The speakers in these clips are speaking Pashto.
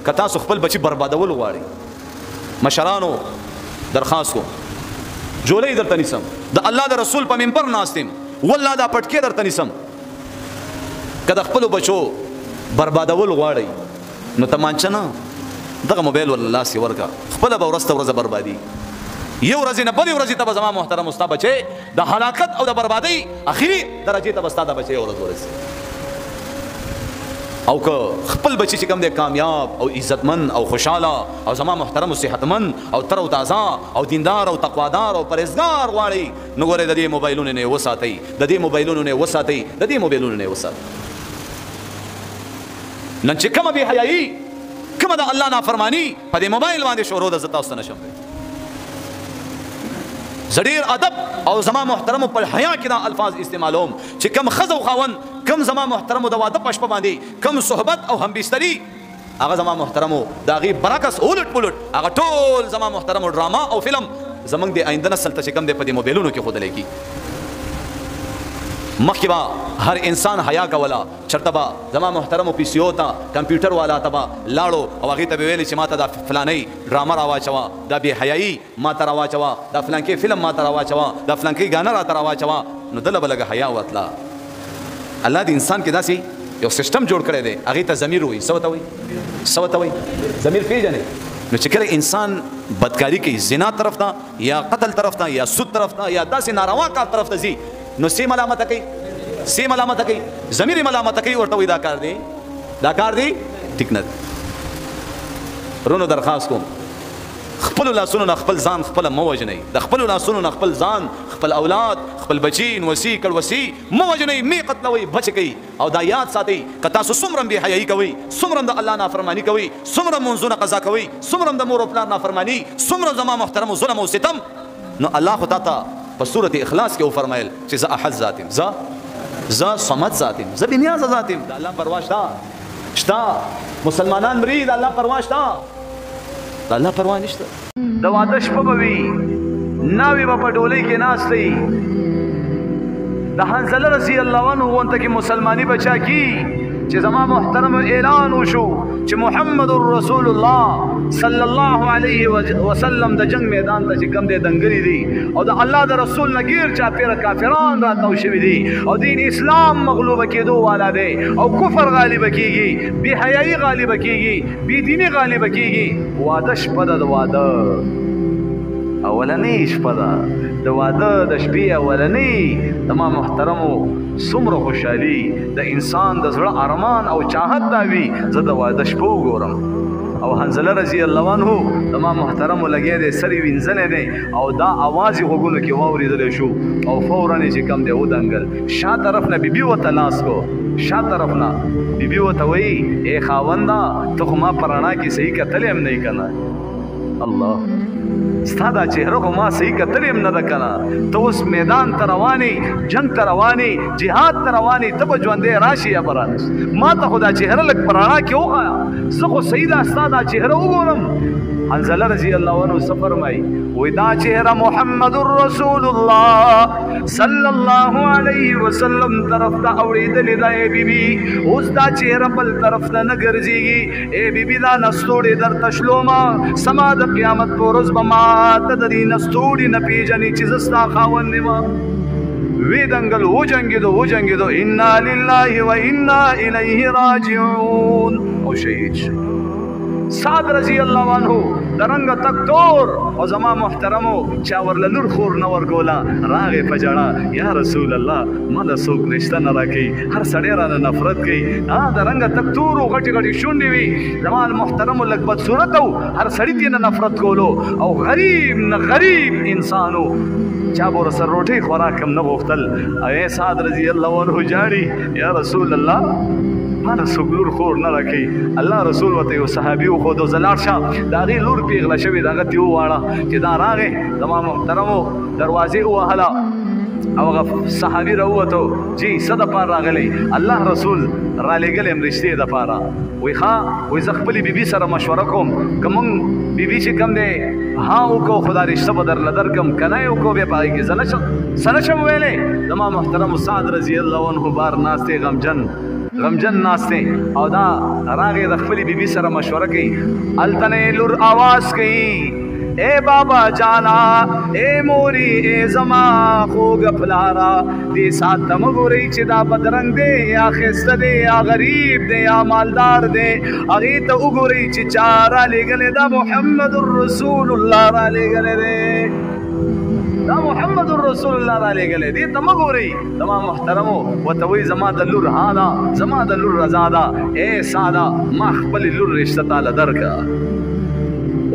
که تاسو خپل بچي بربادول غواړئ، مشرانو درخواست کوم، جولۍ درته نیسم، د الله د رسول په منبر ناست یم، والله دا پټکی درته نیسم. که د خپلو بچو بربادول غواړئ نو تمانچه نه، دغه موبایل ورله لاس کې ورکړه، خپله به ورځ ته ورځ بربادي. یو ورځې نه بلې ورځې ته به زما محترم ستا بچی د هلاکت او د بربادۍ اخري درجې ته به ستا د بچی ورځ ورسي. او که خپل بچی چې کوم دی کامیاب او عزتمن او خوشحاله او زما محترم او صحتمند او تر او تازه او دیندار او تقوادار او پرهېزګار غواړئ، نو ګورئ د دې موبایلونو نه یې وساتئ، د دې موبایلونو نه یې وساتئ، د دې موبایلونو نه یې وساتئ. نن چې کومه بې حیایي، کومه د الله نافرماني په دې موبایل باندې شروع ده، زه تاسو ته نه شم ویلی. زه ډېر ادب او زما محترمو په حیا کې دا الفاظ استعمالوم چې کوم ښځه او خاوند، کوم زما محترمو د واده په شپه باندې کوم صحبت او همبستري، هغه زما محترمو د هغې برعکس الټ پلټ هغه ټول زما محترمو ډرامه او فلم زموږ د آینده نسل ته چې کوم دی په دې موبایلونو کې ښودلی کېږي. مخکې به هر انسان حیا کوله، چېرته به زما محترمو پي سي او ته، کمپیوټر والا ته به لاړو او هغې ته به ویلې چې ما ته دا فلانۍ ډرامه راواچوه، دا بې حیایي ما ته راواچوه، دا فلانکې فلم ما ته راواچوه، دا فلانکې ګانه راته راواچوه، نو دله به لږه حیا ورتله. الله د انسان کې داسې یو سیستم جوړ کړی دی، هغې ته ضمیر وایي. څه ورته وایي؟ څه ورته وایي؟ ضمیر پېژنې. نو چې کله انسان بدکاري کوي، زنا طرف ته یا قتل طرف ته یا سود طرف ته یا داسې ناروا کار طرف ته ځي، نو څه ملامته کوي؟ څه ملامته کوي؟ ضمیر یې ملامته کوي، ورته وایي دا کار دی، دا کار دی ټیک نه دی. رونو درخواست کوم، خپلو لاسونو نه خپل ځان خپله مه وژنئ، د خپلو لاسونو نه خپل ځان، خپل اولاد، خپل بچي، نوسي، کړوسي مه وژنئ، مې قتلوئ، بچ کوئ. او دا یاد ساتئ که تاسو څومره بې حیایي کوئ، څومره د الله نافرماني کوئ، څومره مونځونه قضا کوئ، څومره د مور او پلار نافرماني، څومره زما محترمو ظلم او ستم، نو الله خو تا ته په سورة اخلاص کې وفرمایل چې زه احد ذات یم، زه صمد ذات یم، زه بې نیازه ذات یم. د الله پروا شته؟ شته. مسلمانان مري، د الله پروا شته؟ د الله پروا نشته. د واده شپه به وي، ناوې به په ډولۍ کې ناست وي، د حنظله رضی الله عنه غونته کې مسلماني به چا کی چې زما محترم اعلان وشو چې محمد رسول الله صلی الله علیه وسلم د جنگ میدان ته چې کوم دی دنګلي دي او د الله د رسول نه ګیر چاپېره کافران راتاو شوي دي او دین اسلام مغلوبه کېدو والا دی او کفر غالبه کېږي، بې حیایي غالبه کېږي، بې دیني غالبه کېږي. واده شپه ده، د واده اولنۍ شپه ده، د واده د شپې اولنۍ. زما محترمو څومره خوشحالي د انسان د زړه ارمان او چاهت دا وي زه د واده شپه وګورم. او حنظله رضی الله عنه زما محترمو لګیا دی، سر یې وینځلی دی او دا اواز یې غوږونو کې واورېدلی شو او فوراً یې چې کوم دی ودنګل. شا طرف نه بیبي ورته لاس کو، شا طرف نه بیبي ورته وایي ای خاونده ته خو ما په رڼا کې صحیح کتلی هم نه یې که نه، الله ستا دا چهره خو ما صحیح کتلی هم نه ده که نه، ته اوس میدان ته روان یې، جنګ ته روان یې، جهاد ته روان یې، ته به ژوندی راشې یا به رانه شې، ما ته خو دا چهره لږ په رڼا کې وښیه، زه خو صحیح دا ستا دا چهره وګورم. حنظله رضی الله عنه څه فرمایي؟ وایي دا چهره محمد رسول الله صلی الله علیه وسلم طرف ته اورېدلې ده. ای بیبي اوس دا چهره بل طرف ته نه ګرځېږي. ای بیبي دا نستوړې درته شلومه، سما د قیامت په ورځ به ما ته د دې نستوړې نه پېژنې چې زه ستا خاوند یم. وی دنګل، وجنګېدو وجنګېدو، انا لله و انا الیه راجعون، او شهید شو. سعد رضی الله عنه د رنګه تک تور او زما محترمو چا ورله لور خور نه ورکوله، راغی په ژړا، یا رسول الله ما له څوک رشته نه راکوي، هر سړی رانه نفرت کوي. د رنګه تک تور و، غټې غټې شونډې وي، زما محترمو لږ بدصورته و، هر سړي ترې نه نفرت کولو او غریب نه غریب انسان و، چا به ورسره روټۍ خوراک هم نه غوښتل. او ای سعد رضی الله عنه ژاړي، یا رسول الله ما له څوک لور خور نه راکوي. الله رسول ورته یو صحابي وښودو، زه لاړ شه، د هغې لور پېغله شوې ده، هغه ترې وواړه. چې دا راغی زما محترمو دروازې ووهله او هغه صحابي راووتو، جی څه دپاره راغلی؟ الله رسول رالیږلی یم رشتې دپاره. وایي ښه، وایي زه خپلې بیبي سره مشوره کوم، که موږ بیبي چې کوم دی ها وکړو خو دا رشته به درله درکړم، که نه یې وکړو بیا په هغې کې زه نه شم څه نه شم ویلی. زما محترم سعد رضی الله عنه بار ناست دی غمجن، غمجن ناست دی او دا راغی د خپلې بیبي سره مشوره کوي. هلته نه یې لور اواز کوي، اے بابا جانا، اے موری، اے زما خوږه پلاره، دې ساعت ته مه ګورئ چې دا بدرنګ دی یا ښایسته دی یا غریب دی یا مالدار دی، هغې ته وګورئ چې چا رالیږلی دا محمد رسول الله رالیږلی دی، دا محمد رسول الله رالیږلی، دې ته مه ګورئ. زما محترمو ورته وایي زما د لور ها ده، زما د لور رضا ده، ای ساده ما خپلې لور رشته تاله درکړه.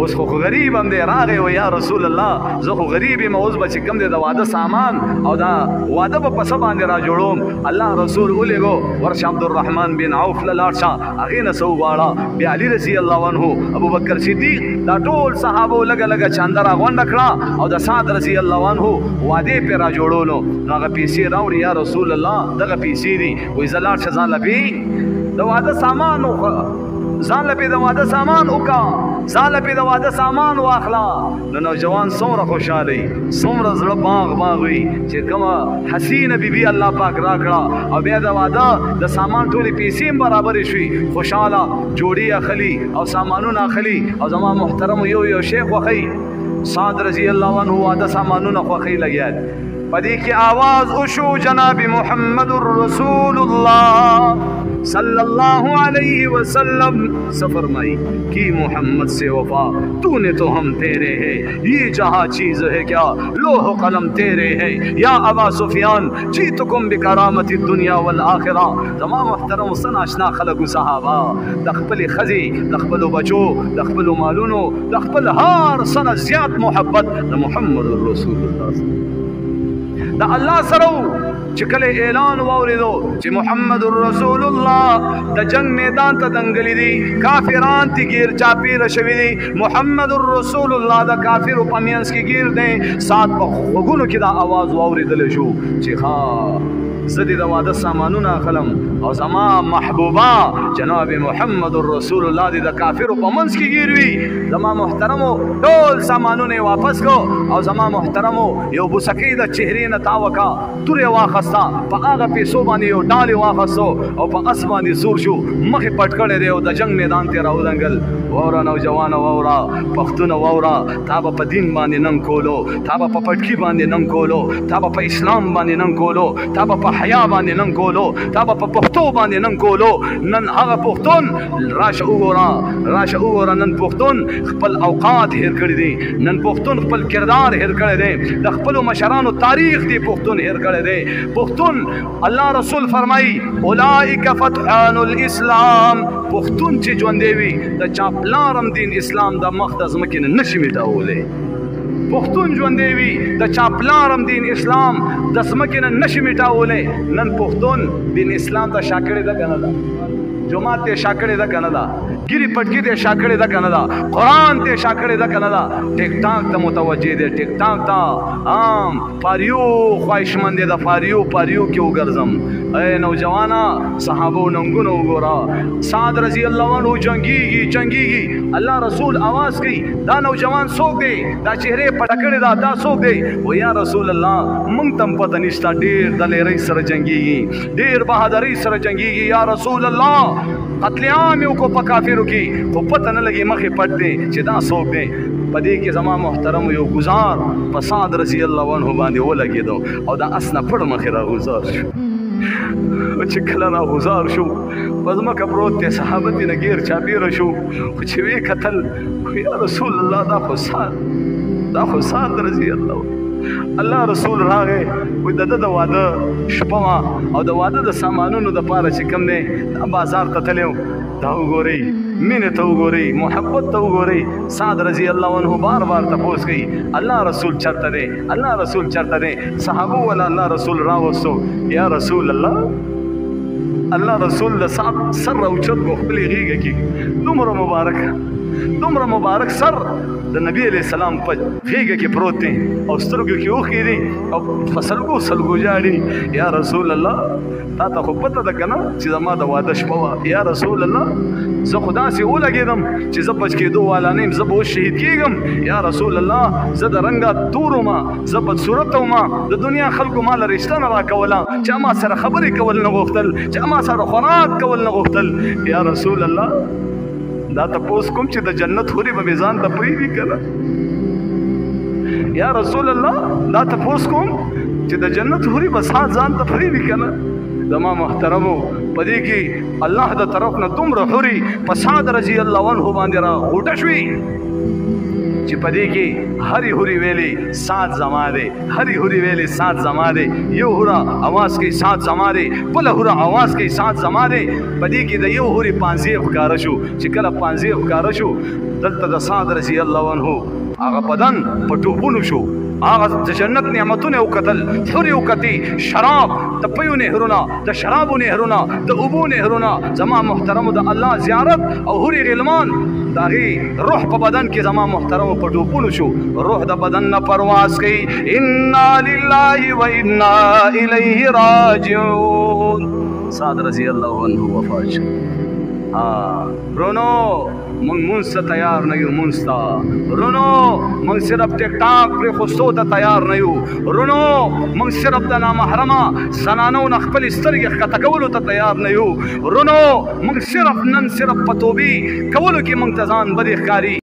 اوس خو غریب هم دی، راغی وایي یا رسول الله زه خو غریب یم، اوس به چې کوم دی د واده سامان او دا واده به په څه باندې را جوړوم. الله رسول ولېږو، ورشه عبدالرحمن بن عوف له لاړ شه، هغې نه څه وغواړه. بیا علي رضی الله عنه، ابوبکر صدیق، دا ټول صحابو لږه لږه چنده را غونډه کړه او د سعد رضی الله عنه وادې پرې را جوړولو. نو هغه پیسې راوړي، یا رسول الله دغه پیسې دي. وایي زه لاړ شه ځان له پې د واده سامان وخوره، ځان له پې د واده سامان وکړه، ځان له پې د واده سامان واخله. نو نوجوان څومره خوشحاله وي، څومره زړه باغ باغ وي چې کومه حسینه بیبي الله پاک راکړه او بیا د واده د سامان ټولې پیسې هم برابرې شوي، خوشحاله جوړې اخلي او سامانونه اخلي. او زما محترمو یو یو شی خوښوي. سعد رضی الله عنه واده سامانونه خوښوي لګیا دي. په دې کې آواز وشو، جناب محمد رسول الله صلی اللہ علیہ وسلم فرمائی کہ محمد سے وفا تو نے تو ہم تیرے ہیں، یہ جہاں چیز ہے کیا لوح قلم تیرے ہیں، یا ابا سفیان جیتکم بکرامت الدنیا والآخرہ. زما محترم سن آشنا خلق صحابه د خپلې ښځې، د خپلو بچو، د خپلو مالونو، د خپل هر څه نه زیات محبت د محمد رسول الله د الله سره. چې کله اعلان واورېدو چې محمد رسول الله د جنگ میدان ته دنګلي دي، کافران تی ګیر چاپېره شوي دي، محمد رسول الله د کافرو په منځ کې ګیر دی، سات په غوږونو کې دا اواز واورېدلی شو چې ښه زه دې د واده سامانونه اخلم او زما محبوبه جناب محمد رسول الله دې د کافرو په منځ کې ګیر وي. زما محترمو ټول سامانونه یې واپس کړو او زما محترمو یو بوسکۍ د چهرې نه تاوه کړه، توره یې واخسته، په هغه پیسو باندې یو ډال یې واخستو او په اس باندې سور شو، مخ یې پټ کړی دی او د جنګ میدان ته راودنګل. واوره نوجوانه، واوره پښتونه، واوره، تا به په دین باندې ننګ کولو، تا به په پټکي باندې ننګ کولو، تا به په اسلام باندې ننګ کولو، تا به په حیا باندې ننګ کولو، تا به په پښتو باندې ننګ کولو. نن هغه پښتون راشه وګوره، راشه وګوره، نن پښتون خپل اوقات هېر کړي دي، نن پښتون خپل کردار هېر کړی دی، د خپلو مشرانو تاریخ دی پښتون هېر کړی دی. پښتون الله رسول فرمایي اولئک فتحان الاسلام، پښتون چې ژوندی وي د چا پلار هم دین اسلام د مخ د ځمکې نه نشي میټولی. پښتون ژوندی وي د چا پلار هم دین اسلام د ځمکې نه نشي میټولی. نن پښتون دین اسلام ته شا کړې ده که نه ده؟ جومات ته شا کړې ده که نه ده؟ ګیرې پټکي ته شا کړې ده که نه ده؟ قرآن ته شا کړې ده که نه ده؟ ټیک ټاک ته متوجه دی، ټیک ټاک ته عام فاریو خواهشمند دی، د فاریو فاریو کې وګرځم. ای نوجوانه صحابو ننګونه وګوره، سعد رضی الله عنه جنګیږي جنګیږي، الله رسول اواز کوي دا نوجوان څوک دی، دا چهرې پټه کړې ده، دا څوک دی؟ و یا رسول الله موږ ته هم پته نشته، ډېر دلیرۍ سره جنګیږي، ډېر بهادرۍ سره جنګیږي، یا رسول الله قتل عام یې وکړو په کافرو کې، خو پته نه لګي مخې پټ دی چې دا څوک دی. په دې کې زما محترم یو ګزار په سعد رضی الله عنه باندې ولګېدو او د اس نه پړ مخې راغوزار شو. چې کله راغوزار شو په ځمکه پروت دی، صحابه ترې نه ګیر چاپېره شو، خو چې ویې کتل یا رسول الله دا خو سعد، دا خو سعد رضی الله. الله رسول راغی، وایي د ده د واده شپه وه او د واده د سامانونو دپاره چې کوم دی دا بازار ته تللی و. دا وګورئ، مینې ته وګورئ، محبت ته وګورئ. سعد رضی الله عنه بار بار تپوس کوي الله رسول چرته دی، الله رسول چرته دی. صحابه ولا الله رسول راوستو، یا رسول الله، الله رسول د سعد سر راوچت کو خپلې غېږه کې، دومره مبارک، دومره مبارک سر د نبی علیہ السلام په غېږه کې پروت دی او سترګو کې اوښکې دي او په سلګو سلګو ژاړي، یا رسول الله تا ته خو پته ده که نه چې زما د واده شپه وه. یا رسول الله زه خو داسې ولګېدم چې زه بچ کېدو والا نه یم، زه به اوس شهید کېږم. یا رسول الله زه د رنګه تور وم، زه بدصورته وم، د دنیا خلکو ما له رشته نه راکوله، چا ما سره خبرې کول نه غوښتل، چا ما سره خوراک کول نه غوښتل. یا رسول الله دا تپوس کوم چې د جنت حورې به مې ځان ته پرېږدي که نه؟ یا رسول الله دا تپوس کوم چې د جنت حورې به ځان ته پرېږدي که نه؟ زما محترمو په دې کې الله د طرف نه دومره حورې په سعد رضی الله عنه باندې را غوټه شوې چې په دې کې هرې حورې ویلې سعد زما دی، هرې حورې ویلې سعد زما دی. یو حوره اواز کوي سعد زما دی، بله حوره اواز کوي سعد زما دی. په دې کې د یو حورې پانزیب ښکاره شو، چې کله پانزیب ښکاره شو دلته د سعد رضی الله عنه هغه بدن په ټوپونو شو، هغه د جنت نعمتونه وکتل، حورې وکتې، شراب د پیو نهرونه، د شرابو نهرونه، د اوبو نهرونه. زما محترمو د الله زیارت او حورې غلمان د هغې روح په بدن کې زما محترمو په ټوپونو شو، روح د بدن نه پرواز کوي. انا لله و انا الیه راجعون. سعد رضی الله عنه وفات شو. رونو مونږ مونځ ته تیار نه یو، مونځ ته رونو مونږ صرف ټیک ټاک پرېښوستو ته تیار نه یو، رونو مونږ صرف د نامحرمه زنانو نه خپلې سترګې ښکته کولو ته تیار نه یو، رونو مونږ صرف نن صرف په توبې کولو کې مونږ ته ځان بدې ښکاري.